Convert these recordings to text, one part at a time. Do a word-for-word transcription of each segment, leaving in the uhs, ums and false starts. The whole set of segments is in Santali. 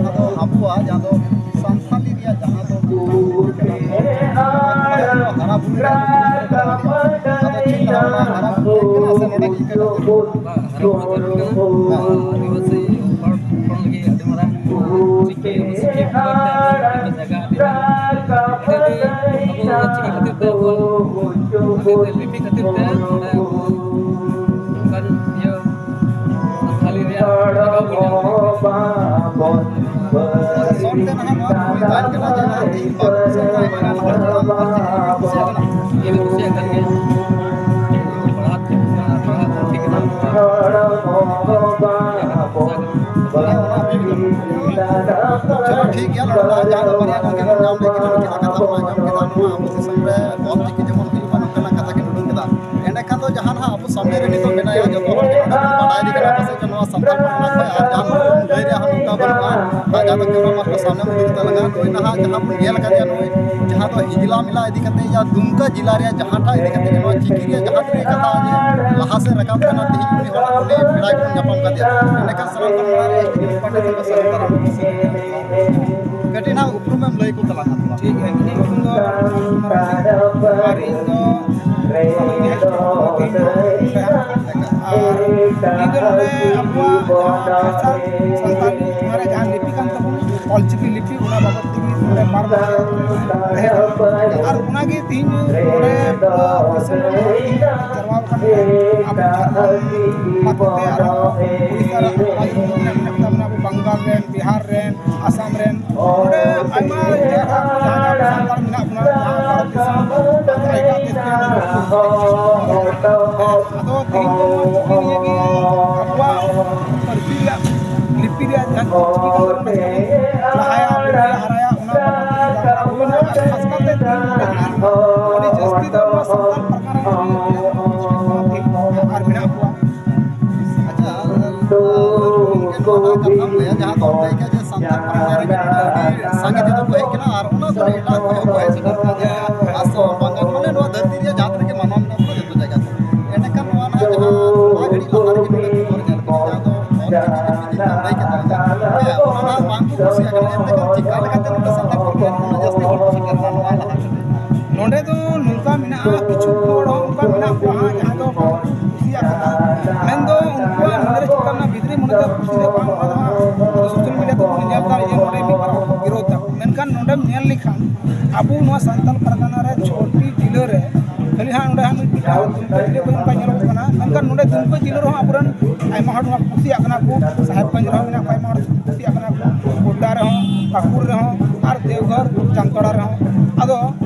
ᱡᱟᱦᱟᱸ ᱫᱚ ᱟᱵᱚᱣᱟᱜ, ᱡᱟᱦᱟᱸ ᱫᱚ ᱥᱟᱱᱛᱟᱞᱤ ᱨᱮᱭᱟᱜ ᱡᱟᱦᱟᱸ ᱫᱚ ᱦᱟᱨᱟ ᱵᱩᱨᱩ ᱨᱮᱭᱟᱜ ᱟᱫᱚ ᱪᱮᱫ ᱞᱮᱠᱟ ᱚᱱᱟ ᱦᱟᱨᱟ ᱵᱩᱨᱩ ᱠᱟᱱᱟ ᱥᱮ ᱱᱚᱰᱮ ᱜᱮ ᱤᱱᱠᱟᱹ ᱠᱟᱛᱮ ᱵᱟᱝ, ᱦᱟᱨᱟ ᱵᱩᱨᱩ ᱡᱟᱹᱨᱩᱲ ᱠᱟᱱᱟ᱾ ᱟᱨ ᱟᱹᱫᱤᱵᱟᱹᱥᱤ ᱦᱚᱲ ᱦᱚᱯᱚᱱ ᱞᱟᱹᱜᱤᱫ ᱟᱹᱰᱤ ᱢᱟᱨᱟᱝ ᱥᱤᱠᱷᱭᱟᱹ ᱥᱤᱠᱷᱭᱟᱹ ᱯᱨᱚᱠᱚᱞᱯ ᱛᱮ ᱟᱵᱚ ᱢᱤᱫᱴᱮᱱ ᱡᱟᱭᱜᱟ ᱟᱹᱰᱤ ᱢᱟᱨᱟᱝ ᱟᱹᱰᱤ ᱟᱹᱰᱤ ᱟᱵᱚ ᱚᱞ ᱪᱤᱠᱤ ᱠᱷᱟᱹᱛᱤᱨ ᱛᱮ ᱟᱵᱚ ᱚᱞ ᱠᱷᱟᱹᱛᱤᱨ ᱛᱮ ᱞᱤᱯᱤ ᱠᱷᱟᱹᱛᱤᱨ ᱛᱮ ᱱᱚᱰᱮ ᱟᱵᱚ ᱚᱱᱠᱟᱱ ᱤᱭᱟᱹ ᱥᱟᱱᱛᱷᱟᱞᱤ ᱨᱮᱭᱟᱜ ᱡᱟᱭᱜᱟ ᱵᱚᱱ ᱧᱟᱢ ᱠᱮᱫᱟ᱾ ᱥᱚᱨᱴ ᱛᱮ ᱱᱟᱦᱟᱜ ᱱᱚᱣᱟ ᱠᱚ ᱢᱮᱛᱟᱜ ᱠᱟᱱᱟ ᱡᱮ ᱱᱟᱦᱟᱜ ᱛᱮᱦᱮᱧ ᱵᱟᱨ ᱵᱚᱪᱷᱚᱨ ᱨᱮᱱᱟᱜ ᱢᱮᱱᱟᱜᱼᱟ, ᱱᱟᱦᱟᱜ ᱚᱞ ᱪᱤᱠᱤ ᱠᱩᱥᱤᱭᱟᱜ ᱠᱟᱱᱟ᱾ ᱤᱧ ᱠᱩᱥᱤᱭᱟᱜ ᱠᱟᱱ ᱜᱮᱭᱟ᱾ ᱯᱟᱲᱦᱟᱜ ᱠᱟᱱᱟ, ᱯᱟᱲᱦᱟᱜ ᱠᱟᱱᱟ, ᱴᱷᱤᱠ ᱜᱮᱭᱟ᱾ ᱪᱚᱞᱚ, ᱴᱷᱤᱠ ᱜᱮᱭᱟ, ᱱᱚᱰᱮ ᱱᱟᱦᱟᱜ ᱡᱟᱦᱟᱸ ᱫᱚ ᱵᱟᱨᱭᱟ ᱜᱚᱢᱠᱮ ᱵᱚᱱ ᱧᱟᱢ ᱞᱮᱫ ᱠᱤᱱᱟ, ᱩᱱᱠᱤᱱᱟᱜ ᱠᱟᱛᱷᱟ ᱵᱚᱱ ᱟᱸᱡᱚᱢ ᱠᱮᱫᱟ᱾ ᱱᱚᱣᱟ ᱟᱵᱚ ᱫᱤᱥᱚᱢ ᱨᱮ ᱚᱞ ᱪᱤᱠᱤ ᱡᱮᱢᱚᱱ ᱦᱩᱭᱩᱜ ᱢᱟ, ᱱᱚᱝᱠᱟᱱᱟᱜ ᱠᱟᱛᱷᱟ ᱠᱤᱱ ᱩᱰᱩᱠ ᱠᱮᱫᱟ᱾ ᱮᱸᱰᱮᱠᱷᱟᱱ ᱫᱚ ᱡᱟᱦᱟᱸ ᱱᱟᱦᱟᱜ ᱟᱵᱚ ᱥᱟᱢᱱᱮ ᱨᱮ ᱱᱤᱛᱚᱜ ᱢᱮᱱᱟᱭᱟ, ᱡᱚᱛᱚ ᱦᱚᱲ ᱜᱮ ᱱᱚᱰᱮ ᱵᱚᱱ ᱵᱟᱰᱟᱭ ᱤᱫᱤ ᱠᱟᱱᱟ, ᱯᱟᱥᱮᱡ ᱱᱚᱣᱟ ᱥᱟᱱᱛᱟᱲ ᱯᱟᱨᱜᱟᱱᱟ ᱠᱷᱚᱱ ᱟᱨ ᱡᱟᱦᱟᱸ ᱞᱟᱹᱭ ᱨᱮᱭᱟᱜ ᱦᱚᱸ ᱱᱚᱝᱠᱟ ᱵᱟᱹᱱᱩᱜᱼᱟ᱾ ᱟᱨ ᱡᱟᱦᱟᱸ ᱫᱚ ᱠᱮᱢᱮᱨᱟ ᱢᱟᱥᱴᱟᱨ ᱥᱟᱢᱱᱮ ᱵᱚᱱ ᱩᱫᱩᱜ ᱮᱫᱟ ᱞᱟᱜᱟ, ᱱᱩᱭ ᱱᱟᱦᱟᱜ ᱡᱟᱦᱟᱸ ᱵᱚᱱ ᱧᱮᱞ ᱟᱠᱟᱫᱮᱭᱟ, ᱱᱩᱭ ᱡᱟᱦᱟᱸ ᱫᱚ ᱦᱤᱡᱽᱞᱟ ᱢᱮᱞᱟ ᱤᱫᱤ ᱠᱟᱛᱮ ᱭᱟ ᱫᱩᱢᱠᱟ ᱡᱮᱞᱟ ᱨᱮᱭᱟᱜ ᱡᱟᱦᱟᱸᱴᱟᱜ ᱤᱫᱤ ᱠᱟᱛᱮ ᱱᱚᱣᱟ ᱪᱤᱠᱤ ᱨᱮᱭᱟᱜ ᱡᱟᱦᱟᱸ ᱛᱤᱱᱟᱹᱜ ᱠᱟᱛᱷᱟ ᱞᱟᱦᱟ ᱥᱮᱫ ᱨᱟᱠᱟᱵ ᱠᱟᱱᱟ, ᱛᱮᱦᱮᱧ ᱩᱱᱤ ᱦᱚᱲ ᱩᱱᱤ ᱯᱮᱲᱟ ᱜᱮᱵᱚᱱ ᱧᱟᱯᱟᱢ ᱠᱟᱫᱮᱭᱟ᱾ ᱮᱸᱰᱮᱠᱷᱟᱱ ᱥᱟᱱᱟᱢ ᱠᱚ ᱱᱚᱰᱮ ᱨᱮ ᱥᱴᱩᱰᱤᱭᱳ ᱯᱟᱦᱴᱟ ᱥᱮᱫ ᱠᱷᱚᱱ ᱥᱟᱹᱜᱩᱱ ᱫᱟᱨᱟᱢ᱾ ᱠᱟᱹᱴᱤᱡ ᱱᱟᱦᱟᱜ ᱩᱯᱨᱩᱢᱮᱢ ᱞᱟᱹᱭ ᱠᱚ ᱛᱟᱞᱟᱝᱟ ᱛᱷᱚᱲᱟ᱾ ᱴᱷᱤᱠ ᱜᱮᱭᱟ, ᱤᱧᱟᱹᱜ ᱧᱩᱛᱩᱢ ᱫᱚ ᱨᱟᱢ ᱠᱩᱢᱟᱨ ᱢᱟᱨᱰᱤ᱾ ᱟᱨ ᱤᱧ ᱫᱚ ᱟᱵᱚ ᱜᱮ ᱦᱮᱡ ᱦᱚᱪᱚ ᱠᱟᱫᱟ ᱛᱮᱦᱮᱧ ᱫᱚ ᱱᱚᱰᱮ ᱦᱟᱸᱜ᱾ ᱟᱨ ᱤᱧ ᱫᱚ ᱱᱚᱰᱮ ᱟᱵᱚᱣᱟᱜ ᱡᱟᱦᱟᱸ ᱵᱷᱟᱥᱟ ᱥᱟᱱᱛᱟᱲᱤ, ᱚᱱᱟ ᱨᱮ ᱡᱟᱦᱟᱸ ᱞᱤᱯᱤ ᱠᱟᱱ ᱛᱟᱵᱚᱱ, ᱚᱞᱪᱤᱠᱤ ᱞᱤᱯᱤ, ᱚᱱᱟ ᱵᱟᱵᱚᱫ ᱛᱮᱜᱮ ᱱᱚᱰᱮ ᱵᱟᱨ ᱵᱟᱡᱮ ᱛᱟᱦᱮᱸ ᱠᱟᱱᱟ᱾ ᱟᱨ ᱚᱱᱟᱜᱮ ᱛᱮᱦᱮᱧ ᱱᱚᱰᱮ ᱯᱩᱨᱟᱹ ᱫᱤᱥᱚᱢ ᱨᱮᱱ ᱦᱚᱲ ᱠᱚ ᱡᱟᱨᱣᱟ ᱟᱠᱟᱱ ᱜᱮᱭᱟ᱾ ᱟᱵᱚ ᱡᱷᱟᱲᱠᱷᱚᱸᱰ ᱵᱟᱫ ᱠᱟᱛᱮ ᱟᱨᱦᱚᱸ ᱩᱲᱤᱥᱥᱟ ᱨᱮ ᱟᱨᱦᱚᱸ ᱢᱮᱱᱟᱜ ᱛᱟᱵᱚᱱᱟ, ᱟᱵᱚ ᱵᱟᱝᱜᱟᱞ ᱨᱮᱱ, ᱵᱤᱦᱟᱨ ᱨᱮᱱ, ᱟᱥᱟᱢ ᱨᱮᱱ, ᱱᱚᱰᱮ ᱟᱭᱢᱟ ᱡᱟᱭᱜᱟ ᱠᱷᱚᱱ ᱡᱟᱦᱟᱸ ᱡᱟᱦᱟᱸ ᱥᱟᱱᱛᱟᱲ ᱢᱮᱱᱟᱜ ᱵᱚᱱᱟ, ᱡᱟᱦᱟᱸ ᱵᱷᱟᱨᱚᱛ ᱫᱤᱥᱚᱢ, ᱟᱨ ᱮᱴᱟᱜ ᱫᱮᱥ ᱠᱚᱨᱮ ᱢᱮᱱᱟᱜ ᱵᱚᱱᱟ᱾ ᱟᱫᱚ ᱛᱮᱦᱮᱧ ᱫᱚ ᱱᱚᱣᱟ ᱪᱤᱠᱤ ᱱᱤᱭᱮ ᱜᱮ ᱟᱵᱚᱣᱟᱜ ᱯᱟᱹᱨᱥᱤ ᱨᱮᱭᱟᱜ, ᱞᱤᱯᱤ ᱨᱮᱭᱟᱜ ᱡᱟᱦᱟᱸ ᱪᱤᱠᱤ ᱠᱟᱱᱟ, ᱚᱱᱟ ᱪᱤᱠᱤ ᱞᱟᱦᱟᱭᱟ, ᱵᱩᱨᱩᱭᱟ, ᱦᱟᱨᱟᱭᱟ, ᱚᱱᱟ ᱵᱟᱵᱚᱫ ᱛᱮ ᱜᱟᱞᱢᱟᱨᱟᱣ ᱦᱩᱭᱱᱟ᱾ ᱟᱨ ᱠᱷᱟᱥ ᱠᱟᱨᱛᱮ ᱛᱮᱦᱮᱧ ᱱᱚᱰᱮ ᱟᱹᱰᱤ ᱡᱟᱹᱥᱛᱤ ᱫᱚ ᱱᱚᱣᱟ ᱥᱟᱱᱛᱟᱲ ᱯᱟᱨᱜᱟᱱᱟ ᱨᱮ ᱟᱨ ᱢᱮᱱᱟᱜ ᱠᱚᱣᱟ᱾ ᱟᱪᱪᱷᱟ, ᱜᱚᱢᱠᱮ, ᱱᱚᱣᱟ ᱱᱟᱜ ᱠᱟᱛᱷᱟᱢ ᱞᱟᱹᱭᱟ, ᱡᱟᱦᱟᱸ ᱫᱚ ᱞᱟᱹᱭ ᱠᱮᱫ ᱡᱮ ᱥᱟᱱᱛᱟᱲ ᱯᱟᱨᱜᱟᱱᱟ ᱨᱮᱜᱮ ᱱᱚᱰᱮ ᱟᱹᱰᱤ ᱥᱟᱸᱜᱮ ᱛᱮᱫᱚ ᱠᱚ ᱦᱮᱡ ᱠᱟᱱᱟ ᱟᱨ ᱚᱱᱟ ᱠᱷᱚᱱ ᱮᱴᱟᱜ ᱠᱷᱚᱱ ᱦᱚᱸᱠᱚ ᱦᱮᱡ ᱥᱮᱴᱮᱨ ᱠᱟᱱᱟ, ᱡᱮ ᱟᱥᱚᱞ ᱵᱟᱝᱜᱟᱞ ᱢᱟᱱᱮ ᱱᱚᱣᱟ ᱫᱷᱟᱹᱨᱛᱤ ᱨᱮᱭᱟᱜ ᱡᱟᱦᱟᱸ ᱛᱤᱱᱟᱹᱜ ᱜᱮ ᱢᱟᱱᱣᱟ ᱢᱮᱱᱟᱜ ᱵᱚᱱᱟ, ᱡᱚᱛᱚ ᱡᱟᱭᱜᱟ ᱠᱷᱚᱱ᱾ ᱮᱸᱰᱮᱠᱷᱟᱱ ᱱᱚᱣᱟ ᱱᱟᱦᱟᱜ ᱡᱟᱦᱟᱸ ᱛᱷᱚᱲᱟ ᱜᱷᱟᱹᱲᱤᱡ ᱞᱟᱦᱟ ᱨᱮᱜᱮ ᱱᱚᱰᱮ ᱠᱷᱚᱵᱚᱨ ᱧᱮᱞ ᱠᱮᱫᱟ, ᱡᱟᱦᱟᱸ ᱫᱚ ᱚᱞ ᱪᱤᱠᱤ ᱞᱤᱯᱤ ᱛᱮ ᱞᱟᱹᱭ ᱠᱮᱫᱟ, ᱦᱮᱸ, ᱚᱱᱟ ᱱᱟᱦᱟᱜ ᱵᱟᱝ ᱠᱚ ᱠᱩᱥᱤᱭᱟᱜ ᱠᱟᱱᱟ᱾ ᱮᱱᱛᱮ ᱠᱷᱟᱱ ᱪᱤᱠᱟ ᱞᱮᱠᱟᱛᱮ ᱱᱚᱰᱮ ᱥᱟᱱᱛᱟᱲ ᱯᱟᱹᱨᱥᱤ ᱨᱮ ᱩᱱᱟᱹᱜ ᱡᱟᱹᱥᱛᱤ ᱦᱚᱲ ᱠᱚ ᱥᱮᱴᱮᱨ ᱮᱱᱟ ᱱᱚᱣᱟ ᱞᱟᱦᱟ ᱨᱮ? ᱱᱚᱰᱮ ᱫᱚ ᱱᱚᱝᱠᱟ ᱢᱮᱱᱟᱜᱼᱟ, ᱠᱤᱪᱷᱩ ᱦᱚᱲ ᱦᱚᱸ ᱚᱱᱠᱟ ᱢᱮᱱᱟᱜ ᱠᱚᱣᱟ ᱦᱟᱸᱜ, ᱡᱟᱦᱟᱸ ᱫᱚ ᱵᱟᱝ ᱠᱚ ᱠᱩᱥᱤᱭᱟᱜ ᱠᱟᱱᱟ᱾ ᱢᱮᱱᱫᱚ ᱩᱱᱠᱩᱣᱟᱜ ᱢᱚᱱᱮ ᱨᱮ ᱪᱮᱫ ᱞᱮᱠᱟ ᱢᱮᱱᱟᱜᱼᱟ, ᱵᱷᱤᱛᱨᱤ ᱢᱚᱱᱮ ᱫᱚ ᱠᱩᱥᱤ ᱫᱚ ᱵᱟᱝ, ᱚᱱᱟ ᱫᱚ ᱦᱟᱸᱜ ᱥᱳᱥᱟᱞ ᱢᱤᱰᱤᱭᱟ ᱛᱮᱵᱚᱱ ᱧᱮᱞ ᱮᱫᱟ, ᱤᱭᱟᱹ ᱱᱚᱰᱮ ᱢᱤᱫ ᱵᱟᱨ ᱦᱚᱲ ᱠᱚ ᱵᱤᱨᱳᱫ ᱫᱟ᱾ ᱢᱮᱱᱠᱷᱟᱱ ᱱᱚᱰᱮᱢ ᱧᱮᱞ ᱞᱮᱠᱷᱟᱱ ᱟᱵᱚ ᱱᱚᱣᱟ ᱥᱟᱱᱛᱟᱲ ᱯᱟᱨᱜᱟᱱᱟ ᱨᱮ ᱪᱷᱚᱴᱤ ᱡᱤᱞᱟᱹ ᱨᱮ ᱠᱷᱟᱹᱞᱤ ᱦᱟᱸᱜ ᱱᱚᱰᱮ ᱦᱟᱸᱜ ᱢᱤᱫ ᱯᱤᱴᱷᱟᱹ ᱫᱩᱢᱠᱟᱹ ᱡᱤᱞᱟᱹ ᱠᱚ ᱚᱱᱠᱟ ᱧᱮᱞᱚᱜ ᱠᱟᱱᱟ, ᱢᱮᱱᱠᱷᱟᱱ ᱱᱚᱰᱮ ᱫᱩᱢᱠᱟᱹ ᱡᱤᱞᱟᱹ ᱨᱮᱦᱚᱸ ᱟᱵᱚᱨᱮᱱ ᱟᱭᱢᱟ ᱦᱚᱲ ᱱᱚᱣᱟ ᱠᱚ ᱠᱩᱥᱤᱭᱟᱜ ᱠᱟᱱᱟ ᱠᱚ, ᱥᱟᱦᱮᱵᱽᱜᱚᱸᱡᱽ ᱨᱮᱦᱚᱸ ᱢᱮᱱᱟᱜ ᱠᱚᱣᱟ, ᱟᱭᱢᱟ ᱦᱚᱲ ᱠᱚ ᱠᱩᱥᱤᱭᱟᱜ ᱠᱟᱱᱟ ᱠᱚ᱾ ᱨᱮᱦᱚᱸ, ᱯᱟᱹᱠᱩᱲ ᱨᱮᱦᱚᱸ, ᱟᱨ ᱫᱮᱣᱜᱷᱚᱨ ᱡᱟᱢᱛᱟᱲᱟ ᱨᱮᱦᱚᱸ᱾ ᱟᱫᱚ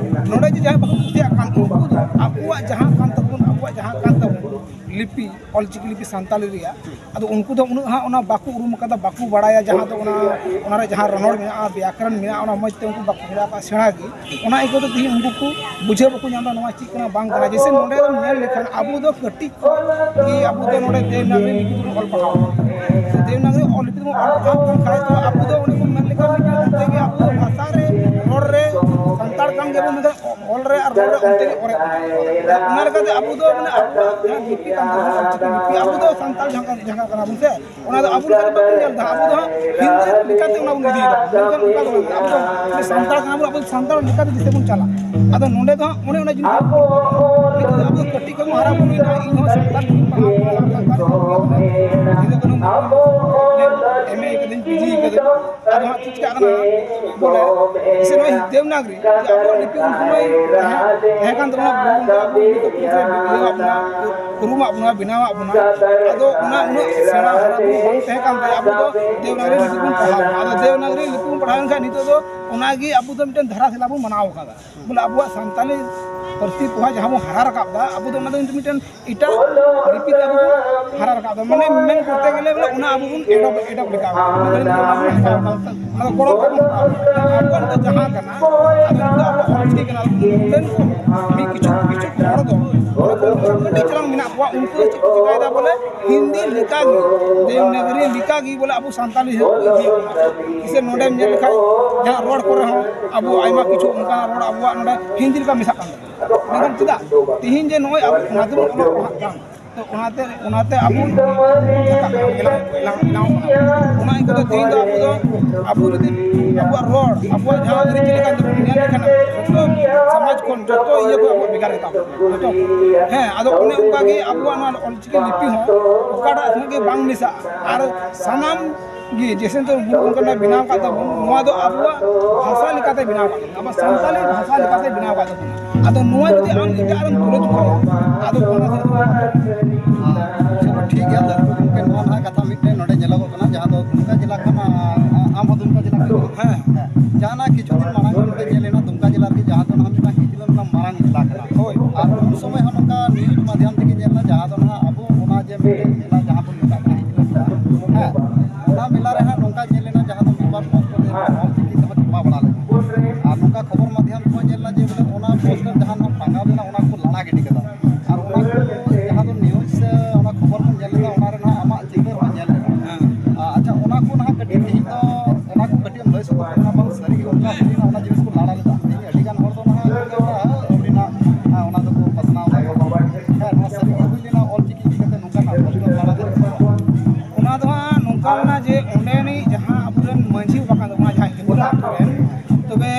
ᱱᱚᱰᱮ ᱡᱮ ᱡᱟᱦᱟᱸᱭ ᱵᱟᱠᱚ ᱠᱩᱥᱤᱭᱟᱜ ᱠᱟᱱ, ᱩᱱᱠᱩ ᱫᱚ ᱟᱵᱚᱣᱟᱜ ᱡᱟᱦᱟᱸ ᱠᱟᱱ ᱛᱟᱵᱚᱱ, ᱟᱵᱚᱣᱟᱜ ᱡᱟᱦᱟᱸ ᱠᱟᱱ ᱛᱟᱵᱚᱱ ᱞᱤᱯᱤ, ᱚᱞᱪᱤᱠᱤ ᱞᱤᱯᱤ ᱥᱟᱱᱛᱟᱞᱤ ᱨᱮᱭᱟᱜ, ᱟᱫᱚ ᱩᱱᱠᱩ ᱫᱚ ᱩᱱᱟᱹᱜ ᱦᱟᱸᱜ ᱚᱱᱟ ᱵᱟᱠᱚ ᱩᱨᱩᱢ ᱠᱟᱫᱟ, ᱵᱟᱠᱚ ᱵᱟᱲᱟᱭᱟ, ᱡᱟᱦᱟᱸ ᱫᱚ ᱚᱱᱟ, ᱚᱱᱟᱨᱮ ᱡᱟᱦᱟᱸ ᱨᱚᱱᱚᱲ ᱢᱮᱱᱟᱜᱼᱟ, ᱵᱮᱭᱟᱠᱚᱨᱚᱱ ᱢᱮᱱᱟᱜᱼᱟ, ᱚᱱᱟ ᱢᱚᱡᱽ ᱛᱮ ᱩᱱᱠᱩ ᱵᱟᱠᱚ ᱥᱮᱬᱟ ᱠᱟᱜᱼᱟ, ᱥᱮᱬᱟ ᱜᱮ᱾ ᱚᱱᱟ ᱤᱭᱠᱟᱹ ᱛᱮ ᱛᱮᱦᱮᱧ ᱩᱱᱠᱩ ᱠᱚ ᱵᱩᱡᱷᱟᱹᱣ ᱵᱟᱠᱚ ᱧᱟᱢ ᱮᱫᱟ ᱱᱚᱣᱟ ᱪᱮᱫ ᱠᱟᱱᱟ, ᱵᱟᱝ ᱠᱟᱱᱟ᱾ ᱡᱮᱭᱥᱮ ᱱᱚᱰᱮ ᱫᱚ ᱧᱮᱞ ᱞᱮᱠᱷᱟᱱ ᱟᱵᱚ ᱫᱚ ᱠᱟᱹᱴᱤᱡ ᱠᱷᱚᱱ ᱜᱮ ᱟᱵᱚ ᱫᱚ ᱱᱚᱰᱮ ᱫᱮᱵᱽᱱᱟᱜᱚᱨᱤ ᱞᱤᱯᱤ ᱛᱮᱵᱚᱱ ᱚᱞ ᱯᱟᱲᱦᱟᱣ ᱠᱟᱱᱟ᱾ ᱫᱮᱵᱽᱱᱟᱜᱚᱨᱤ ᱚᱞ ᱞᱤᱯᱤ ᱛᱮᱵᱚᱱ ᱚᱞ ᱯᱟᱲᱦᱟᱣ ᱠᱟᱱ ᱠᱷᱟᱡ ᱫᱚ ᱟᱵᱚ ᱫᱚ ᱚᱱᱮ ᱠᱚ ᱢᱮᱱ ᱞᱮᱠᱟ ᱢᱤᱫᱴᱟᱝ ᱚᱱᱛᱮ ᱜᱮ ᱟᱵᱚ ᱵᱷᱟᱥᱟ ᱨᱮ, ᱨᱚᱲ ᱨᱮ ᱥᱟᱱᱛᱟᱲ ᱠᱟᱱ ᱜᱮᱭᱟᱵᱚᱱ, ᱢᱮᱱᱠᱷᱟᱱ ᱚᱞ ᱨᱮ ᱟᱨ ᱨᱚᱲ ᱨᱮ ᱚᱱᱛᱮ ᱜᱮ ᱚᱨᱮᱫ ᱵᱚᱱᱟ᱾ ᱚᱱᱟ ᱞᱮᱠᱟᱛᱮ ᱟᱵᱚ ᱫᱚ ᱢᱟᱱᱮ ᱟᱵᱚᱣᱟᱜ ᱡᱟᱦᱟᱸ ᱞᱤᱯᱤ ᱠᱟᱱ ᱛᱟᱵᱚᱱᱟ, ᱚᱞᱪᱤᱠᱤ ᱞᱤᱯᱤ, ᱟᱵᱚ ᱫᱚ ᱥᱟᱱᱛᱟᱲ ᱡᱟᱦᱟᱸ ᱠᱟᱱ, ᱡᱟᱦᱟᱸ ᱠᱟᱱᱟ ᱵᱚᱱ ᱥᱮ, ᱚᱱᱟ ᱫᱚ ᱟᱵᱚ ᱞᱮᱠᱟ ᱫᱚ ᱵᱟᱵᱚᱱ ᱧᱮᱞ ᱮᱫᱟ, ᱟᱵᱚ ᱫᱚ ᱦᱟᱸᱜ ᱦᱤᱱᱫᱤ ᱞᱮᱠᱟᱛᱮ ᱚᱱᱟ ᱵᱚᱱ ᱤᱫᱤᱭᱮᱫᱟ᱾ ᱢᱮᱱᱠᱷᱟᱱ ᱚᱱᱠᱟ ᱫᱚ ᱵᱟᱝ ᱠᱟᱱᱟ, ᱟᱵᱚ ᱫᱚ ᱥᱟᱱᱛᱟᱲ ᱠᱟᱱᱟ ᱵᱚᱱ, ᱟᱵᱚ ᱫᱚ ᱥᱟᱱᱛᱟᱲ ᱞᱮᱠᱟᱛᱮ ᱡᱮᱥᱮ ᱵᱚᱱ ᱪᱟᱞᱟᱜ᱾ ᱟᱫᱚ ᱱᱚᱰᱮ ᱫᱚ ᱦᱟᱸᱜ ᱚᱱᱮ ᱚᱱᱟ ᱡᱤᱱᱤᱥ ᱱᱤᱛᱚᱜ ᱫᱚ ᱟᱵᱚ ᱫᱚ ᱠᱟᱹᱴᱤᱡ ᱠᱷᱚᱱ ᱵᱚᱱ ᱦᱟᱨᱟ ᱵᱩᱨᱩᱭᱮᱱᱟ, ᱤᱧ ᱦᱚᱸ ᱥᱟᱱᱛᱟᱲ ᱛᱮᱜᱮᱧ ᱯᱟᱲᱦᱟᱣ ᱠᱟᱱᱟ, ᱥᱟᱱᱛᱟᱲ ᱛᱮᱜᱮᱧ ᱯᱟᱲᱦᱟᱣ ᱠᱟᱱᱟ, ᱥᱤᱫᱩ ᱠᱟᱹᱱᱦᱩ ᱢᱩᱨᱢᱩ ᱮᱢ ᱮ ᱠᱟᱹᱫᱟᱹᱧ, ᱯᱤ ᱡᱤ ᱠᱟᱹᱫᱟᱹᱧ᱾ ᱟᱫᱚ ᱦᱟᱸᱜ ᱪᱮᱫ ᱪᱤᱠᱟᱹᱜ ᱠᱟᱱᱟ ᱵᱚᱞᱮ, ᱥᱮ ᱱᱚᱜᱼᱚᱭ ᱫᱮᱵᱽᱱᱟᱜᱽᱨᱤ ᱡᱮ ᱟᱵᱚᱣᱟᱜ ᱞᱤᱯᱤ ᱩᱱ ᱥᱚᱢᱚᱭ ᱛᱟᱦᱮᱸ, ᱛᱟᱦᱮᱸ ᱠᱟᱱ ᱛᱟᱵᱚᱱᱟ, ᱜᱩᱨᱩ ᱜᱚᱢᱠᱮ ᱟᱵᱚ ᱤᱭᱟᱹ ᱟᱫ ᱵᱚᱱᱟ, ᱩᱨᱩᱢᱟᱜ ᱵᱚᱱᱟ, ᱵᱮᱱᱟᱣᱟᱜ ᱵᱚᱱᱟ᱾ ᱟᱫᱚ ᱚᱱᱟ ᱩᱱᱟᱹᱜ ᱥᱮᱬᱟ ᱦᱟᱨᱟ ᱵᱩᱨᱩ ᱵᱟᱝ ᱛᱟᱦᱮᱸ ᱠᱟᱱ ᱛᱮ ᱟᱵᱚ ᱫᱚ ᱫᱮᱵᱽᱱᱟᱜᱽᱨᱤ ᱞᱤᱯᱤ ᱵᱚᱱ ᱯᱟᱲᱦᱟᱣ ᱮᱱᱟ᱾ ᱟᱫᱚ ᱫᱮᱵᱽᱱᱟᱜᱽᱨᱤ ᱞᱤᱯᱤ ᱵᱚᱱ ᱯᱟᱲᱦᱟᱣ ᱮᱱ ᱠᱷᱟᱱ ᱱᱤᱛᱚᱜ ᱫᱚ ᱚᱱᱟᱜᱮ ᱟᱵᱚ ᱫᱚ ᱢᱤᱫᱴᱮᱱ ᱫᱷᱟᱨᱟ ᱥᱮᱫ ᱵᱚᱱ ᱢᱟᱱᱟᱣ ᱟᱠᱟᱫᱟ᱾ ᱵᱚᱞᱮ ᱟᱵᱚᱣᱟᱜ ᱥᱟᱱᱛᱟᱞᱤ ᱯᱟᱹᱨᱥᱤ ᱯᱚᱦᱟ ᱡᱟᱦᱟᱸ ᱵᱚᱱ ᱦᱟᱨᱟ ᱨᱟᱠᱟᱵ ᱮᱫᱟ, ᱟᱵᱚ ᱫᱚ ᱚᱱᱟ ᱫᱚ ᱢᱤᱫᱴᱮᱱ ᱮᱴᱟᱜ ᱞᱤᱯᱤ ᱛᱮ ᱟᱵᱚ ᱵᱚᱱ ᱦᱟᱨᱟ ᱨᱟᱠᱟᱵ ᱮᱫᱟ᱾ ᱢᱟᱱᱮ ᱢᱮᱱ ᱠᱚᱨᱛᱮ ᱜᱮᱞᱮ ᱵᱚᱞᱮ ᱚᱱᱟ ᱟᱵᱚ ᱵᱚᱱ adopt, adopt ᱞᱮᱠᱟ, ᱚᱱᱟ ᱫᱚ ᱟᱵᱚ ᱵᱚᱱ ᱦᱟᱛᱟᱣ ᱮᱫᱟ᱾ ᱚᱱᱟ ᱫᱚ ᱜᱚᱲᱚ ᱠᱚ ᱮᱢᱚᱜ ᱠᱟᱱᱟ᱾ ᱟᱵᱚᱣᱟᱜ ᱱᱤᱛᱚᱜ ᱡᱟᱦᱟᱸ ᱠᱟᱱᱟ, ᱟᱫᱚ ᱱᱤᱛᱚᱜ ᱟᱵᱚᱣᱟᱜ ᱚᱞᱪᱤᱠᱤ ᱠᱟᱱᱟ, ᱢᱤᱫ ᱠᱤᱪᱷᱩ, ᱠᱤᱪᱷᱩ ᱦᱚᱲ ᱫᱚ ᱠᱟᱹᱴᱤᱡ ᱪᱟᱞᱟᱝ ᱢᱮᱱᱟᱜ ᱠᱚᱣᱟ, ᱩᱱᱠᱩ ᱫᱚ ᱪᱮᱫ ᱠᱚ ᱪᱤᱠᱟᱹᱭᱮᱫᱟ ᱵᱚᱞᱮ ᱦᱤᱱᱫᱤ ᱞᱮᱠᱟᱜᱮ, ᱫᱮᱵᱽᱱᱟᱜᱽᱨᱤ ᱞᱮᱠᱟᱜᱮ ᱵᱚᱞᱮ ᱟᱵᱚ ᱥᱟᱱᱛᱟᱞᱤ ᱦᱚᱸ ᱠᱚ ᱤᱫᱤᱭᱮᱫ ᱠᱟᱱᱟ᱾ ᱥᱮ ᱱᱚᱰᱮᱢ ᱧᱮᱞ ᱞᱮᱠᱷᱟᱡ ᱡᱟᱦᱟᱸ ᱨᱚᱲ ᱠᱚᱨᱮ ᱦᱚᱸ ᱟᱵᱚ ᱟᱭᱢᱟ ᱠᱤᱪᱷᱩ ᱚᱱᱠᱟᱱᱟᱜ ᱨᱚᱲ ᱟᱵᱚᱣᱟᱜ ᱱᱚᱰᱮ ᱦᱤᱱᱫᱤ ᱞᱮᱠᱟ ᱢᱮᱥᱟᱜ ᱠᱟᱱ ᱛᱟᱵᱚᱱᱟ᱾ ᱢᱮᱱᱠᱷᱟᱱ ᱪᱮᱫᱟᱜ ᱛᱮᱦᱮᱧ ᱡᱮ ᱱᱚᱜᱼᱚᱭ ᱟᱵᱚ ᱚᱱᱟ ᱛᱮᱵᱚᱱ ᱚᱞᱚᱜ ᱯᱟᱲᱦᱟᱜ ᱠᱟᱱ, ᱛᱚ ᱚᱱᱟᱛᱮ, ᱚᱱᱟᱛᱮ ᱟᱵᱚ ᱮᱞᱟᱝ, ᱮᱞᱟᱝ, ᱮᱞᱟᱝ ᱠᱟᱱᱟ᱾ ᱚᱱᱟ ᱤᱭᱠᱟᱹ ᱛᱮ ᱛᱮᱦᱮᱧ ᱫᱚ ᱟᱵᱚ ᱫᱚ ᱟᱵᱚ ᱡᱩᱫᱤ ᱟᱵᱚᱣᱟᱜ ᱨᱚᱲ, ᱟᱵᱚᱣᱟᱜ ᱡᱟᱦᱟᱸ ᱟᱹᱨᱤᱪᱟᱹᱞᱤ ᱠᱟᱱ ᱛᱟᱵᱚᱱᱟ, ᱧᱮᱞ ᱞᱮᱠᱷᱟᱱ ᱡᱚᱛᱚ ᱥᱚᱢᱟᱡᱽ ᱠᱷᱚᱱ ᱡᱚᱛᱚ ᱤᱭᱟᱹ ᱠᱷᱚᱱ ᱟᱵᱚᱣᱟᱜ ᱵᱷᱮᱜᱟᱨ ᱜᱮᱛᱟ ᱵᱚᱱᱟ ᱡᱚᱛᱚ᱾ ᱦᱮᱸ, ᱟᱫᱚ ᱚᱱᱮ ᱚᱱᱠᱟ ᱜᱮ ᱟᱵᱚᱣᱟᱜ ᱱᱚᱣᱟ ᱚᱞᱪᱤᱠᱤ ᱞᱤᱯᱤ ᱦᱚᱸ ᱚᱠᱟᱴᱟᱜ ᱥᱚᱸᱜᱮ ᱜᱮ ᱵᱟᱝ ᱢᱮᱥᱟᱜᱼᱟ᱾ ᱟᱨ ᱥᱟᱱᱟᱢ ᱜᱮ ᱡᱮᱥᱮ ᱱᱤᱛᱚᱜ ᱜᱩᱨᱩ ᱜᱚᱢᱠᱮ ᱵᱮᱱᱟᱣ ᱟᱠᱟᱫ ᱛᱟᱵᱚᱱ, ᱱᱚᱣᱟ ᱫᱚ ᱟᱵᱚᱣᱟᱜ ᱵᱷᱟᱥᱟ ᱞᱮᱠᱟᱛᱮ ᱵᱮᱱᱟᱣ ᱟᱠᱟᱫ ᱛᱟᱵᱚᱱᱟ, ᱟᱵᱚ ᱥᱟᱱᱛᱟᱞᱤ ᱵᱷᱟᱥᱟ ᱞᱮᱠᱟᱛᱮ ᱵᱮᱱᱟᱣ ᱟᱠᱟᱫ ᱛᱟᱵᱚᱱᱟ᱾ ᱟᱫᱚ ᱱᱚᱣᱟ ᱡᱩᱫᱤ ᱟᱢ ᱮᱴᱟᱜ ᱨᱮᱢ ᱛᱩᱞᱟᱹ ᱡᱚᱠᱷᱟᱭᱟ, ᱟᱫᱚ ᱚᱱᱟ ᱫᱚ ᱟᱨ ᱪᱚᱞᱚ ᱴᱷᱤᱠ ᱜᱮᱭᱟ, ᱫᱟᱹᱨᱩ ᱜᱚᱢᱠᱮ, ᱱᱚᱣᱟ ᱱᱟᱦᱟᱜ ᱠᱟᱛᱷᱟ ᱢᱤᱫᱴᱮᱱ ᱱᱚᱰᱮ ᱧᱮᱞᱚᱜᱚᱜ ᱠᱟᱱᱟ, ᱡᱟᱦᱟᱸ ᱫᱚ ᱫᱩᱢᱠᱟ ᱡᱮᱞᱟ ᱠᱷᱚᱱ, ᱟᱢ ᱦᱚᱸ ᱫᱩᱢᱠᱟ ᱡᱮᱞᱟ ᱵᱟᱲᱟ ᱞᱮᱱᱟ᱾ ᱟᱨ ᱱᱚᱝᱠᱟ ᱠᱷᱚᱵᱚᱨ ᱢᱟᱫᱽᱫᱷᱚᱢ ᱨᱮᱠᱚ ᱧᱮᱞ ᱮᱫᱟ ᱡᱮ ᱵᱚᱞᱮ ᱚᱱᱟ ᱯᱳᱥᱴᱟᱨ ᱡᱟᱦᱟᱸ ᱱᱟᱦᱟᱜ ᱴᱟᱸᱜᱟᱣ ᱞᱮᱱᱟ, ᱚᱱᱟ ᱠᱚ ᱞᱟᱲᱟ ᱜᱤᱰᱤ ᱠᱟᱫᱟ᱾ ᱟᱨ ᱚᱱᱟ ᱠᱚ ᱡᱟᱦᱟᱸ ᱫᱚ ᱱᱤᱭᱩᱡᱽ ᱥᱮ ᱚᱱᱟ ᱠᱷᱚᱵᱚᱨ ᱵᱚᱱ ᱧᱮᱞ ᱞᱮᱫᱟ, ᱚᱱᱟ ᱨᱮ ᱱᱟᱦᱟᱜ ᱟᱢᱟᱜ ᱪᱤᱛᱟᱹᱨ ᱦᱚᱸ ᱧᱮᱞ ᱞᱮᱱᱟ᱾ ᱦᱮᱸ᱾ ᱟᱨ ᱟᱪᱪᱷᱟ, ᱚᱱᱟ ᱠᱚ ᱱᱟᱦᱟᱜ ᱠᱟᱹᱴᱤᱡ ᱛᱮᱦᱮᱧ ᱫᱚ ᱚᱱᱟ ᱠᱚ ᱠᱟᱹᱴᱤᱡ ᱮᱢ ᱞᱟᱹᱭ ᱥᱚᱫᱚᱨ ᱠᱮᱫᱟ, ᱵᱟᱝ ᱥᱟᱹᱨᱤ ᱜᱮ ᱚᱱᱠᱟ ᱦᱩᱭ ᱞᱮᱱᱟ, ᱚᱱᱟ ᱡᱤᱱᱤᱥ ᱠᱚ ᱞᱟᱲᱟ ᱞᱮᱫᱟ? ᱛᱮᱦᱮᱧ ᱟᱹᱰᱤ ᱜᱟᱱ ᱦᱚᱲ ᱫᱚ ᱱᱟᱦᱟᱜ ᱠᱚ ᱢᱮᱱᱫᱟ, ᱦᱮᱸ, ᱟᱹᱣᱨᱤ ᱱᱟᱦᱟᱜ, ᱦᱮᱸ, ᱚᱱᱟ ᱫᱚᱠᱚ ᱯᱟᱥᱱᱟᱣ ᱮᱫᱟ᱾ ᱦᱮᱸ, ᱱᱚᱣᱟ ᱥᱟᱹᱨᱤ ᱜᱮ ᱦᱩᱭ ᱞᱮᱱᱟ, ᱚᱞ ᱪᱤᱠᱤ ᱤᱫᱤ ᱠᱟᱛᱮ ᱱᱚᱝᱠᱟᱱᱟᱜ ᱯᱳᱥᱴᱟᱨ ᱞᱟᱲᱟ ᱫᱚ? ᱚᱱᱟ ᱫᱚ ᱦᱟᱸᱜ ᱱᱚᱝᱠᱟ ᱞᱮᱱᱟ ᱡᱮ ᱚᱸᱰᱮᱱᱤᱡ ᱡᱟᱦᱟᱸ ᱟᱵᱚᱨᱮᱱ ᱢᱟᱹᱡᱷᱤ ᱵᱟᱵᱟ ᱠᱟᱱ ᱛᱟᱵᱚᱱᱟ, ᱡᱟᱦᱟᱸᱭ ᱦᱤᱸᱫᱩ ᱟᱛᱳ ᱨᱮᱱ, ᱛᱚᱵᱮ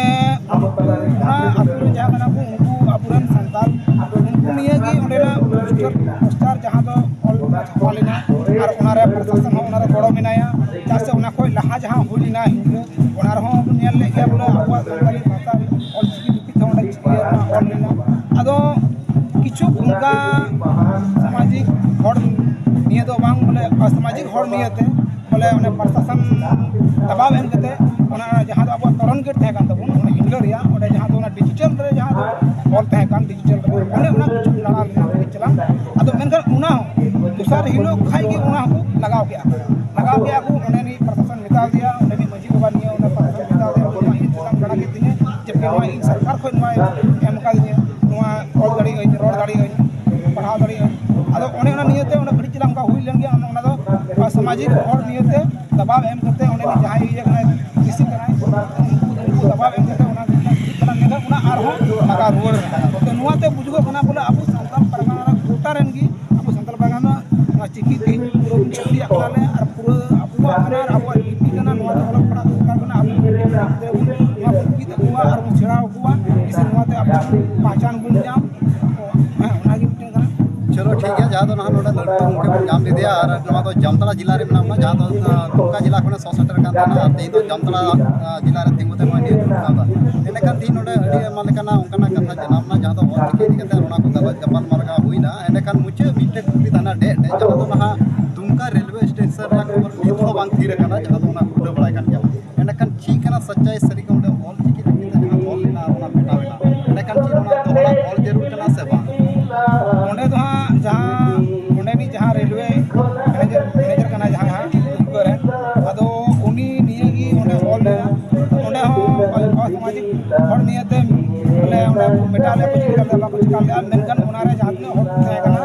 ᱚᱱᱟ ᱟᱛᱳ ᱨᱮᱱ ᱡᱟᱦᱟᱸ ᱠᱟᱱᱟ ᱠᱚ, ᱩᱱᱠᱩ ᱟᱵᱚᱨᱮᱱ ᱥᱟᱱᱛᱟᱲ, ᱩᱱᱠᱩ ᱱᱤᱭᱟᱹ ᱜᱮ ᱚᱸᱰᱮᱱᱟᱜ ᱯᱳᱥᱴᱟᱨ, ᱯᱳᱥᱴᱟᱨ ᱡᱟᱦᱟᱸ ᱫᱚ ᱚᱞ ᱪᱷᱟᱯᱟ ᱞᱮᱱᱟ, ᱟᱨ ᱚᱱᱟᱨᱮ ᱯᱨᱚᱥᱟᱥᱚᱱ ᱦᱚᱸ ᱚᱱᱟᱨᱮ ᱜᱚᱲᱚ ᱢᱮᱱᱟᱭᱟ᱾ ᱪᱮᱫᱟᱜ ᱥᱮ ᱚᱱᱟ ᱠᱷᱚᱱ ᱞᱟᱦᱟ ᱡᱟᱦᱟᱸ ᱦᱩᱭ ᱞᱮᱱᱟ ᱦᱤᱸᱥᱟᱹ, ᱚᱱᱟ ᱨᱮᱦᱚᱸ ᱵᱚᱱ ᱧᱮᱞ ᱞᱮᱫ ᱜᱮᱭᱟ ᱵᱚᱞᱮ ᱟᱵᱚᱣᱟᱜ ᱥᱟᱱᱛᱟᱲᱤ ᱵᱷᱟᱥᱟ ᱚᱞ ᱪᱤᱠᱤ ᱞᱤᱯᱤ ᱛᱮᱦᱚᱸ ᱚᱸᱰᱮ ᱪᱤᱠᱤ ᱨᱮᱱᱟᱜ ᱚᱞ ᱞᱮᱱᱟ᱾ ᱟᱫᱚ ᱠᱤᱪᱷᱩ ᱚᱱᱠᱟ ᱥᱟᱢᱟᱡᱤᱠ ᱦᱚᱲ ᱱᱤᱭᱟᱹ ᱫᱚ ᱵᱟᱝ, ᱵᱚᱞᱮ ᱚᱥᱟᱢᱟᱡᱤᱠ ᱦᱚᱲ ᱱᱤᱭᱟᱹᱛᱮ, ᱵᱚᱞᱮ ᱚᱱᱮ ᱯᱨᱚᱥᱟᱥᱚᱱ ᱫᱟᱵᱟᱣ ᱮᱢ ᱠᱟᱛᱮ ᱚᱱᱟ ᱡᱟᱦᱟᱸ ᱫᱚ ᱟᱵᱚᱣᱟᱜ ᱛᱚᱨᱚᱱ ᱜᱮᱴ ᱛᱟᱦᱮᱸ ᱠᱟᱱ ᱛᱟᱵᱚᱱ, ᱚᱱᱟ ᱦᱤᱸᱜᱽᱞᱟᱹ ᱨᱮᱭᱟᱜ, ᱚᱸᱰᱮ ᱡᱟᱦᱟᱸ ᱫᱚ ᱚᱱᱟ ᱰᱤᱡᱤᱴᱟᱞ ᱨᱮ ᱡᱟᱦᱟᱸ ᱫᱚ ᱚᱞ ᱛᱟᱦᱮᱸ ᱠᱟᱱ, ᱰᱤᱡᱤᱴᱟᱞ ᱨᱮ ᱚᱱᱮ ᱚᱱᱟ ᱠᱤᱪᱷᱩ ᱞᱟᱲᱟᱣ ᱞᱮᱱᱟ ᱠᱟᱹᱴᱤᱡ ᱪᱟᱞᱟᱝ᱾ ᱟᱫᱚ ᱢᱮᱱᱠᱷᱟᱱ ᱚᱱᱟ ᱦᱚᱸ ᱫᱚᱥᱟᱨ ᱦᱤᱞᱳᱜ ᱠᱷᱟᱡ ᱜᱮ ᱚᱱᱟ ᱦᱚᱸᱠᱚ ᱞᱟᱜᱟᱣ ᱠᱮᱜᱼᱟ ᱠᱚ, ᱞᱟᱜᱟᱣ ᱠᱮᱜᱼᱟ ᱠᱚ᱾ ᱚᱸᱰᱮᱱᱤᱡ ᱯᱨᱚᱥᱟᱥᱚᱱ ᱢᱮᱛᱟᱣ ᱫᱮᱭᱟ, ᱚᱸᱰᱮᱱᱤᱡ ᱢᱟᱹᱡᱷᱤ ᱵᱟᱵᱟ ᱱᱤᱭᱟᱹ ᱚᱸᱰᱮ ᱯᱨᱚᱥᱟᱥᱚᱱ ᱢᱮᱛᱟᱣ ᱫᱮᱭᱟ, ᱱᱚᱣᱟ ᱤᱧ ᱪᱮᱛᱟᱱ ᱵᱟᱲᱟ ᱠᱮᱫ ᱛᱤᱧᱟᱹ ᱡᱮ ᱱᱚᱣᱟ ᱤᱧ ᱥᱚᱨᱠᱟᱨ ᱠᱷᱚᱱ ᱱᱚᱣᱟ ᱮᱢ ᱠᱟᱫᱤᱧᱟ, ᱱᱚᱣᱟ ᱚᱞ ᱫᱟᱲᱮᱭᱟᱜ ᱟᱹᱧ, ᱨᱚᱲ ᱫᱟᱲᱮᱭᱟᱜ ᱟᱹᱧ, ᱯᱟᱲᱦᱟᱣ ᱫᱟᱲᱮᱭᱟᱜ ᱟᱹᱧ᱾ ᱟᱫᱚ ᱚᱱᱮ ᱚᱱᱟ ᱱᱤᱭᱟᱹᱛᱮ ᱚᱸᱰᱮ ᱠᱟᱹᱴᱤᱡ ᱪᱟᱞᱟᱝ ᱚᱱᱠᱟ ᱦᱩᱭ ᱞᱮᱱ ᱜᱮᱭᱟ᱾ ᱚᱱᱟ, ᱚᱱᱟ ᱫᱚ ᱥᱟᱢᱟᱡᱤᱠ ᱦᱚᱲ ᱱᱤᱭᱟᱹᱛᱮ ᱫᱟᱵᱟᱣ ᱮᱢ ᱠᱟᱛᱮ ᱚᱸᱰᱮᱱᱤᱡ ᱡᱟᱦᱟᱸᱭ ᱤᱭᱟᱹ ᱠᱟᱱᱟᱭ, ᱰᱤ ᱥᱤ ᱠᱟᱱᱟᱭ, ᱩᱱᱠᱩ, ᱩᱱᱠᱩ ᱫᱟᱵᱟᱣ ᱮᱢ ᱠᱟᱛᱮ ᱚᱱᱟ ᱠᱟᱹᱴᱤᱡ ᱪᱟᱞᱟᱝ ᱧᱮᱞᱟ, ᱚᱱᱟ ᱟᱨᱦᱚᱸ ᱞᱟᱜᱟᱣ ᱨᱩᱣᱟᱹᱲ ᱮᱱᱟ᱾ ᱛᱚ ᱱᱚᱣᱟᱛᱮ ᱵᱩᱡᱩᱜᱚᱜ ᱠᱟᱱᱟ ᱵᱚᱞᱮ ᱟᱵᱚ ᱥᱟᱱᱛᱟᱲ ᱯᱟᱨᱜᱟᱱᱟ ᱜᱚᱴᱟ ᱨᱮᱱ ᱜᱮ ᱟᱵᱚ ᱥᱟᱱᱛᱟᱲ ᱯᱟᱨᱜᱟᱱᱟ ᱱᱚᱣᱟ ᱪᱤᱠᱤ ᱛᱮᱦᱮᱧ ᱯᱩᱨᱟᱹ ᱵᱚᱱ ᱪᱟᱹᱠᱨᱤᱭᱟᱜ ᱠᱟᱱᱟ ᱞᱮ, ᱟᱨ ᱯᱩᱨᱟᱹ ᱟᱵᱚᱣᱟᱜ ᱠᱟᱱᱟ ᱟᱨ ᱟᱵᱚᱣᱟᱜ ᱞᱤᱯᱤ ᱠᱟᱱᱟ, ᱱᱚᱣᱟ ᱫᱚ ᱚᱞᱚᱜ ᱯᱟᱲᱦᱟᱜ ᱫᱚᱨᱠᱟᱨ ᱠᱟᱱᱟ᱾ ᱟᱵᱚ ᱜᱤᱫᱽᱨᱟᱹ ᱵᱚᱱ ᱱᱚᱣᱟ ᱵᱚᱱ ᱪᱮᱫ ᱟᱠᱚᱣᱟ ᱟᱨ ᱵᱚᱱ ᱥᱮᱬᱟ ᱟᱠᱚᱣᱟ, ᱡᱮᱭᱥᱮ ᱱᱚᱣᱟᱛᱮ ᱟᱵᱚ ᱯᱟᱦᱪᱟᱱ ᱵᱚᱱ ᱧᱟᱢ᱾ ᱦᱮᱸ, ᱚᱱᱟᱜᱮ ᱢᱤᱫᱴᱮᱱ ᱠᱟᱱᱟ᱾ ᱪᱚᱞᱚ ᱴᱷᱤᱠ ᱜᱮᱭᱟ, ᱡᱟᱦᱟᱸ ᱫᱚ ᱱᱟᱦᱟᱜ ᱱᱚᱰᱮ ᱞᱟᱹᱴᱩ ᱜᱚᱢᱠᱮ ᱵᱚᱱ ᱧᱟᱢ ᱞᱮᱫᱮᱭᱟ, ᱟᱨ ᱱᱚᱣᱟ ᱫᱚ ᱡᱟᱢᱛᱟᱲᱟ ᱡᱮᱞᱟ ᱨᱮ ᱢᱮᱱᱟᱜ ᱵᱚᱱᱟ, ᱡᱟᱦᱟᱸ ᱫᱚ, ᱟᱸ, ᱫᱩᱢᱠᱟ ᱡᱮᱞᱟ ᱠᱷᱚᱱᱮ ᱥᱚ ᱥᱮᱴᱮᱨ ᱠᱟᱱ ᱛᱟᱦᱮᱱᱟ, ᱟᱨ ᱛᱮᱦᱮᱧ ᱫᱚ ᱡᱟᱢᱛᱟᱲᱟ, ᱟᱸ, ᱡᱮᱞᱟ ᱨᱮ ᱛᱤᱸᱜᱩ ᱛᱮ ᱱᱚᱜᱼᱚᱭ ᱱᱤᱭᱟᱹ ᱠᱚ ᱵᱮᱱᱟᱣ ᱮᱫᱟ᱾ ᱮᱸᱰᱮᱠᱷᱟᱱ ᱛᱮᱦᱮᱧ ᱱᱚᱰᱮ ᱟᱹᱰᱤ ᱟᱭᱢᱟ ᱞᱮᱠᱟᱱᱟᱜ ᱚᱱᱠᱟᱱᱟᱜ ᱠᱟᱛᱷᱟ ᱡᱟᱱᱟᱢ ᱮᱱᱟ, ᱡᱟᱦᱟᱸ ᱫᱚ ᱚᱞ ᱪᱤᱠᱤ ᱤᱫᱤ ᱠᱟᱛᱮ ᱚᱱᱟ ᱠᱚ ᱜᱟᱞᱚᱪ ᱜᱟᱯᱟᱞ ᱢᱟᱨᱟᱣ ᱦᱩᱭᱱᱟ᱾ ᱮᱸᱰᱮᱠᱷᱟᱱ ᱢᱩᱪᱟᱹᱫ ᱢᱤᱫᱴᱮᱱ ᱠᱩᱠᱞᱤ ᱛᱟᱦᱮᱱᱟ ᱰᱮᱡ ᱰᱮᱡ, ᱡᱟᱦᱟᱸ ᱫᱚ ᱱᱟᱦᱟᱜ ᱫᱩᱢᱠᱟ ᱨᱮᱞᱣᱮ ᱥᱴᱮᱥᱚᱱ ᱨᱮᱭᱟᱜ ᱠᱷᱚᱵᱚᱨ ᱱᱤᱛ ᱦᱚᱸ ᱵᱟᱝ ᱛᱷᱤᱨ ᱟᱠᱟᱱᱟ, ᱡᱟᱦᱟᱸ ᱫᱚ ᱚᱱᱟ ᱠᱚ ᱩᱰᱟᱹᱣ ᱵᱟᱲᱟᱭ ᱠᱟᱱ ᱜᱮᱭᱟ᱾ ᱮᱸᱰᱮᱠᱷᱟᱱ ᱪᱮᱫ ᱠᱟᱱᱟ ᱥᱟᱪᱟᱭ ᱥᱟᱹᱨᱤ ᱜᱮ ᱚᱸᱰᱮ ᱚᱞ ᱪᱤᱠᱤ ᱞᱤᱯᱤ ᱛᱮ ᱡᱟᱦᱟᱸ ᱚᱞ ᱞᱮᱱᱟ, ᱚᱱᱟ ᱢᱮᱴᱟᱣ ᱮᱱᱟ? ᱮᱸᱰᱮᱠᱷᱟᱱ ᱪᱮᱫ ᱚᱱᱟ ᱫᱚᱦᱲᱟ ᱚᱞ ᱡᱟᱹᱨᱩᱲ ᱠᱟᱱᱟ ᱥᱮ ᱵᱟᱝ? ᱚᱸᱰᱮ ᱫᱚ ᱦᱟᱸᱜ ᱡᱟᱦᱟᱸ ᱚᱸᱰᱮᱱᱤᱡ ᱡᱟᱦᱟᱸ ᱨᱮᱞᱣᱮ ᱢᱮᱱᱮᱡᱟᱨ, ᱢᱮᱱᱮᱡᱟᱨ ᱠᱟᱱᱟᱭ ᱡᱟᱦᱟᱸᱭ ᱦᱟᱸᱜ ᱫᱩᱢᱠᱟᱹ ᱨᱮᱱ, ᱟᱫᱚ ᱩᱱᱤ ᱱᱤᱭᱟᱹ ᱜᱮ ᱚᱸᱰᱮ ᱚᱞ ᱞᱮᱱᱟ᱾ ᱚᱸᱰᱮ ᱦᱚᱸ ᱟᱞᱮ ᱠᱚ ᱪᱮᱫ ᱞᱮᱠᱟ ᱵᱟᱠᱚ ᱪᱮᱠᱟ ᱞᱮᱫᱼᱟ, ᱢᱮᱱᱠᱷᱟᱱ ᱚᱱᱟᱨᱮ ᱡᱟᱦᱟᱸ ᱛᱤᱱᱟᱹᱜ ᱦᱚᱲ ᱠᱚ ᱛᱟᱦᱮᱸ ᱠᱟᱱᱟ,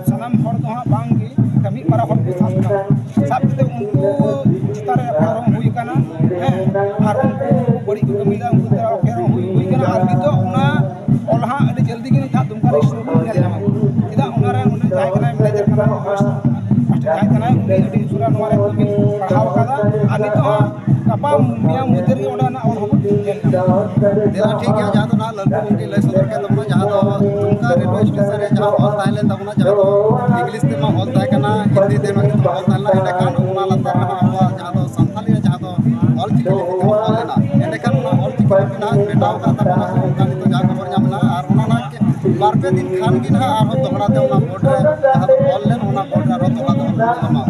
ᱥᱟᱱᱟᱢ ᱦᱚᱲ ᱫᱚ ᱦᱟᱸᱜ ᱵᱟᱝ ᱜᱮ, ᱢᱤᱫ ᱵᱟᱨ ᱦᱚᱲ ᱠᱚ ᱥᱟᱵ ᱠᱟᱜ ᱥᱟᱵ ᱠᱟᱛᱮ ᱩᱱᱠᱩ ᱪᱮᱛᱟᱱ ᱨᱮ ᱮᱯᱷ ᱟᱭ ᱟᱨ ᱦᱚᱸ ᱦᱩᱭ ᱠᱟᱱᱟ᱾ ᱦᱮᱸ, ᱟᱨ ᱩᱱᱠᱩ ᱵᱟᱹᱲᱤᱡ ᱠᱚ ᱠᱟᱹᱢᱤ ᱞᱮᱫᱟ, ᱩᱱᱠᱩ ᱛᱮ ᱮᱯᱷ ᱟᱭ ᱟᱨ ᱦᱚᱸ ᱦᱩᱭ, ᱦᱩᱭ ᱠᱟᱱᱟ᱾ ᱟᱨ ᱱᱤᱛᱚᱜ ᱚᱱᱟ ᱚᱞ ᱦᱟᱸᱜ ᱟᱹᱰᱤ ᱡᱚᱞᱫᱤ ᱜᱮ ᱱᱤᱛ ᱦᱟᱸᱜ ᱫᱩᱢᱠᱟ ᱨᱮ ᱥᱴᱳᱨ ᱧᱮᱞ ᱧᱟᱢᱟ᱾ ᱪᱮᱫᱟᱜ ᱚᱱᱟ ᱨᱮ ᱩᱱᱤ ᱡᱟᱦᱟᱸᱭ ᱠᱟᱱᱟᱭ, ᱢᱮᱱᱮᱡᱟᱨ ᱠᱟᱱᱟᱭ, ᱢᱟᱥᱴᱟᱨ ᱡᱟᱦᱟᱸᱭ ᱠᱟᱱᱟᱭ, ᱩᱱᱤ ᱟᱹᱰᱤ ᱩᱥᱟᱹᱨᱟ ᱱᱚᱣᱟ ᱨᱮ ᱠᱟᱹᱢᱤ ᱯᱟᱲᱦᱟᱣ ᱟᱠᱟᱫᱟ᱾ ᱟᱨ ᱱᱤᱛᱚᱜ ᱦᱟᱸᱜ ᱜᱟᱯᱟ ᱢᱮᱭᱟᱝ ᱢᱚᱫᱽᱫᱷᱮ ᱨᱮᱜᱮ ᱚᱸᱰᱮᱱᱟᱜ ᱚᱞ ᱦᱚᱸᱵᱚᱱ ᱧᱮᱞ ᱧᱟᱢᱟ᱾ ᱫᱮᱞᱟ ᱴᱷᱤᱠ ᱜᱮᱭᱟ, ᱡᱟᱦᱟᱸ ᱫᱚ ᱱᱟᱦᱟᱜ ᱞᱟᱹᱞᱩ ᱜᱚᱢᱠᱮ ᱞᱟᱹᱭ ᱥᱚᱫᱚᱨ ᱠᱮᱫ ᱛᱟᱵᱚᱱᱟ, ᱡᱟᱦᱟᱸ ᱫᱚ ᱫᱩᱢᱠᱟ ᱨᱮᱞᱣᱮ ᱥᱴᱮᱥᱚᱱ ᱨᱮ ᱡᱟᱦᱟᱸ ᱚᱞ ᱛᱟᱦᱮᱸ ᱞᱮᱱ ᱛᱟᱵᱚᱱᱟ, ᱡᱟᱦᱟᱸ ᱫᱚ ᱤᱝᱞᱤᱥ ᱛᱮᱢᱟ ᱚᱞ ᱛᱟᱦᱮᱸ ᱠᱟᱱᱟ, ᱦᱤᱱᱫᱤ ᱛᱮᱢᱟ ᱱᱤᱛᱚᱜ ᱚᱞ ᱛᱟᱦᱮᱸ ᱞᱮᱱᱟ, ᱮᱸᱰᱮᱠᱷᱟᱱ ᱚᱱᱟ ᱞᱟᱛᱟᱨ ᱨᱮᱦᱚᱸ ᱟᱵᱚᱣᱟᱜ ᱡᱟᱦᱟᱸ ᱫᱚ ᱥᱟᱱᱛᱟᱲᱤ ᱨᱮ ᱡᱟᱦᱟᱸ ᱫᱚ ᱚᱞ ᱪᱤᱠᱤ ᱞᱤᱯᱤ ᱛᱮ ᱚᱞ ᱞᱮᱱᱟ, ᱮᱸᱰᱮᱠᱷᱟᱱ ᱚᱱᱟ ᱚᱞ ᱪᱤᱠᱤ ᱞᱤᱯᱤ ᱱᱟᱦᱟᱜ ᱢᱮᱴᱟᱣ ᱟᱠᱟᱫ ᱛᱟᱵᱚᱱᱟ, ᱚᱱᱠᱟ ᱱᱤᱛᱚᱜ ᱡᱟᱦᱟᱸ ᱠᱷᱚᱵᱚᱨ ᱧᱟᱢ ᱮᱱᱟ᱾ ᱟᱨ ᱚᱱᱟ ᱱᱟᱦᱟᱜ ᱵᱟᱨ ᱯᱮ ᱫᱤᱱ ᱠᱷᱟᱱ ᱜᱮ ᱱᱟᱦᱟᱜ ᱟᱨᱦᱚᱸ ᱫᱚᱦᱲᱟ ᱛᱮ ᱚᱱᱟ ᱵᱳᱨᱰ ᱨᱮ ᱡᱟᱦᱟᱸ ᱫᱚ ᱚᱞ ᱞᱮᱱ, ᱚᱱᱟ ᱵᱳᱨᱰ ᱨᱮ ᱟᱨᱦᱚᱸ ᱫᱚᱦᱲᱟ ᱛᱮ ᱚᱞ ᱧᱟᱢᱟ᱾